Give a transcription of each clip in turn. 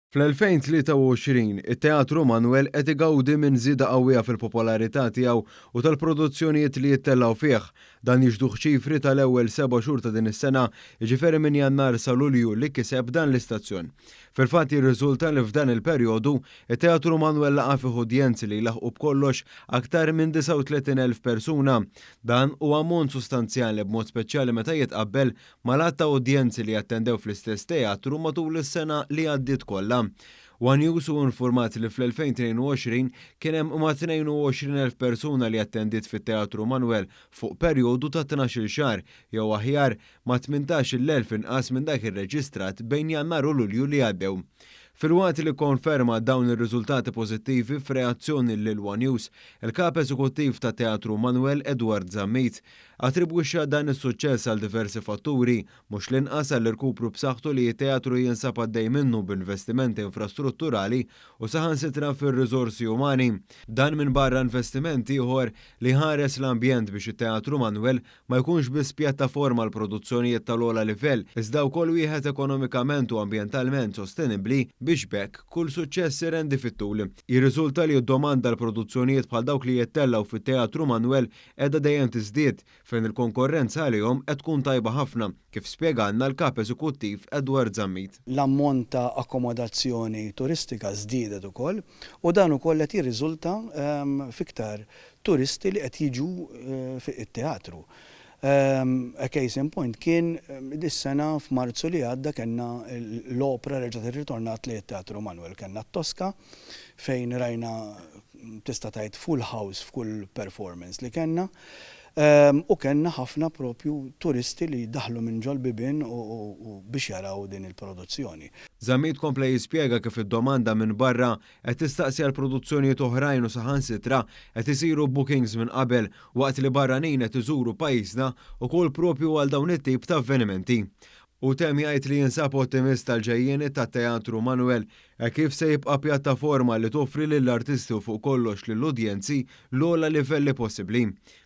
Fl-2023, it-Teatru Manoel qed igawdi minn żieda qawwija fil-popolarità tiegħu u tal-produzzjonijiet li jittellgħu fih. Dan jixhduh ċifri tal-ewwel seba' xhur ta' din is-sena, jiġifieri minn Jannar sa Lulju li kiseb dan l-istazzjon. Fil-fatt jirriżulta li f'dan il-perjodu, it-Teatru Manoel laqa' fih udjenzi li jlaħħqu b'kollox aktar minn 39,000 persuna. Dan hu ammont sostanzjali b'mod speċjali meta jitqabbel mal-għadd ta' udjenzi li attendew fl-istess teatru matul is-sena li għaddiet kollha. One News hu infurmat li fl-2022 kien hemm ma' 22,000 persuna li attendiet fit-Teatru Manoel fuq perjodu ta' 12-il xahar, jew aħjar, ma' 18,000 inqas minn dak irreġistrat bejn Jannar u Lulju li għaddew. Filwaqt li kkonferma dawn ir-riżultati pożittivi f'reazzjoni lil One News, il-Kap Eżekuttiv tat-Teatru Manoel Edward Zammit Attribwixxa dan is-suċċess għal diversi fatturi, mhux l-inqas għall-irkupru b'saħħtu li t-teatru jinsab għaddej minnu b'investimenti infrastrutturali u saħansitra fir-riżorsi umani. Dan minbarra investiment ieħor li jħares l-ambjent biex it-Teatru Manoel ma jkunx biss pjattaforma għal produzzjonijiet tal-ogħla livell iżda wkoll wieħed ekonomikament u ambjentalment sostenibbli biex b'hekk kull suċċess irendi fit-tul. Jirriżulta li d-domanda għal produzzjonijiet bħal dawk li jittellgħu fit-Teatru Manoel qiegħda dejjem tiżdied, fejn il-konkorrenza għalihom qed tkun tajba ħafna, kif spjegalna l-Kap Eżekuttiv Edward Zammit. L-ammont ta' akkomodazzjoni turistika żdiedet ukoll u dan ukoll qed jirriżulta f'iktar turisti li qed jiġu fit-teatru. A case in point kien dis-sena f'Marzu li għadda kellna l-opra reġgħet irritornat lejn it-Teatru Manoel. Kellna t-Tosca fejn rajna tista' tgħid full house f'kull performance li kellna u kellna ħafna propju turisti li daħlu minn ġol-bibien u biex jaraw din il-produzzjoni. Zammit kompla jispjega kif id-domanda minn barra qed tistaqsi għal produzzjonijiet oħrajn u saħansitra qed isiru bookings minn qabel waqt li barranin qed iżuru pajjiżna ukoll propju għal dawn it-tip ta' avvenimenti. Hu temm jgħid li jinsab ottimist għall-ġejjieni tat-Teatru Manoel hekk kif se jibqa' pjattaforma li toffri lill-artisti u fuq kollox lill-udjenzi l-ogħla livelli possibbli.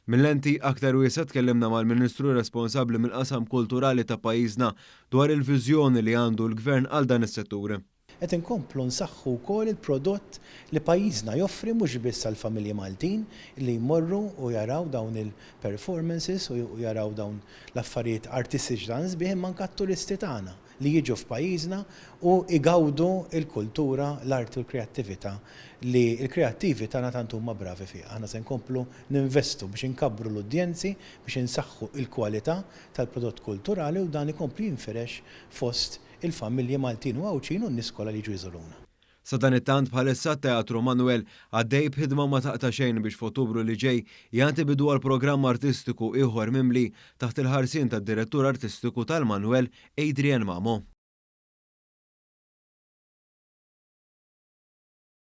Minn lenti aktar wiesgħa tkellimna mal-Ministru responsabbli mill-qasam kulturali ta' pajjiżna dwar il-viżjoni li għandu l-Gvern għal dan is-settur. Qed inkomplu nsaħħu wkoll il-prodott li pajjiżna joffri mhux biss għall-familji Maltin li jmorru u jaraw dawn il-performances u jaraw dawn l-affarijiet artistiċi tant sbieħ imma anke għat-turisti tagħna li jiġu f'pajjiżna u jgawdu l-kultura, l-arti u l-kreattività li l-kreattivi tagħna tant huma bravi fiha. Aħna se nkomplu ninvestu biex inkabbru l-udjenzi, biex insaħħu l-kwalità tal-prodott kulturali u dan ikompli jinfirex fost il-familji Maltin u Għawdxin u n-nies kollha li jiġu jżuruna. Sadanittant bħalissa t-Teatru Manoel għaddej b'ħidma ma taqta' xejn biex f'Ottubru li ġej jagħti bidu għal programm artistiku ieħor mimli taħt il-ħarsien tad-Direttur Artistiku tal-Manoel Adrian Mamo.